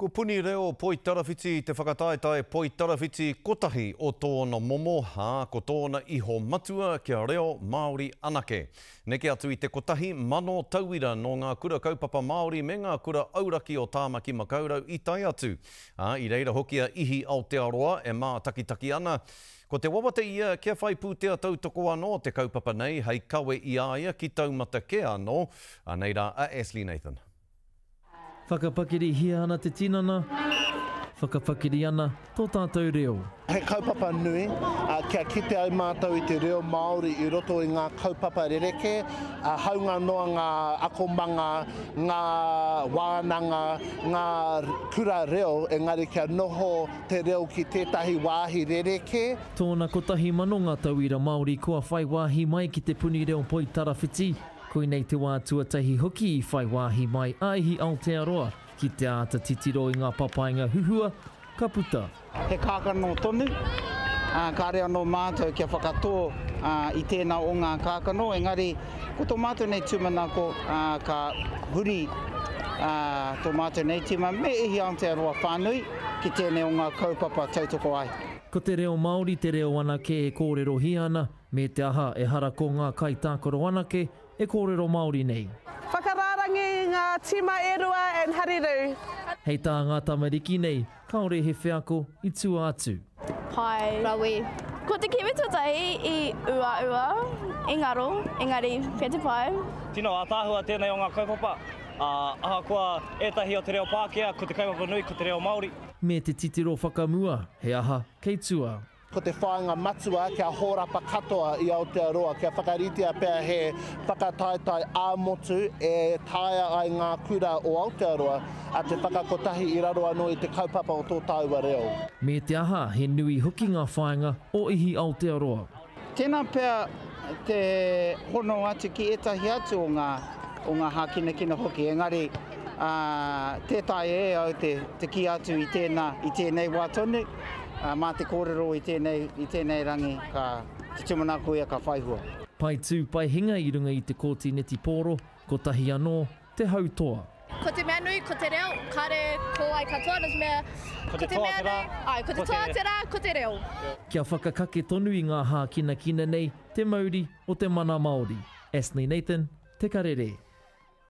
Ko Puni Reo Poitarawhiti te whakataetae poitarawhiti kotahi o tōna momo, ā, ko tōna iho matua kia reo Māori anake. Neke atu i te 1,000 tauira nō ngā kura kaupapa Māori me ngā kura auraki o Tāmaki Makaurau i tae atu, ā, i reira hoki a Ihi Aotearoa e mātakitaki ana. Ko te wawata ia kia whai pūtea tautoko anō te kaupapa nei hei kawe i a ia ki taumata kē anō. Anei rā a Ashley Nathan. Whakapakirihia ana te tinana, whakapakiri ana tō tātou reo. He kaupapa nui, kia kite ai mātou i te reo Māori i roto i ngā kaupapa rerekē, hāunga noa ngā akomanga, ngā wānanga, ngā kura reo, engari kia noho te reo ki tētahi wāhi rerekē. Tōna 1,000 ngā tauira Māori kua whai wāhi mai ki te puni reo poitarawhiti, Koinei te wā tuatahi hoki i whai wāhi mai a Ihi Aotearoa ki te āta titiro i ngā papainga huhua ka puta. He kākano tonu, ā, kāre anō mātou kia whakatō i tēnā o ngā kākano, engari ko tō mātou nei tūmanako, ā, ka huri tō mātou nei tīma me Ihi Aotearoa whānui ki tēnei o ngā kaupapa tautoko ai. Ko te reo Māori te reo anake e kōrerohia ana, Me te aha, ehara ko ngā kaitākaro anake e kōrero Māori nei. Whakarārangi i ngā tīma e rua and harirū. Hei tā ngā tamariki nei, kāore he wheako i tua atu. Pai. Rawe. Ko te kēmu tuatahi i uaua, i ngaro, engari kei te pai. Tino ātaahua tēnei o ngā kaupapa, ā, ahakoa ētahi o te reo Pākehā, ko te kaupapa nui ko te reo Māori. Me te titiro whakamua, he aha kei tua. Ko te whāinga matua kia hōrapa katoa i Aotearoa, kia whakaritea pea he whakataetae ā-motu e taea ai ngā kura o Aotearoa te whakakotahi i raro anō i te kaupapa o tō tāua reo. Me te aha, he nui hoki ngā whāinga o Ihi Aotearoa. Tēnā pea te hono atu ki ētahi atu o ngā, o ngā hākinakina hoki, engari, ā, tē taea e au te, te kī atu i tēnā, i tēnei wā tonu, ā, mā te kōrero i tēnei, i tēnei rangi ka, te tūmanako ia ka whai hua. Pai tū, pai hinga i runga i te kōti netipōro, kotahi anō te hau toa. Ko te mea nui, ko te reo, kare ko wai katoa, no te mea, ko te mea nui, ai, ko te toa te rā, ko te reo. Kia whakakake tonu i ngā hākinakina nei te mauri o te mana Māori. Ashley Nathan, Te Karere.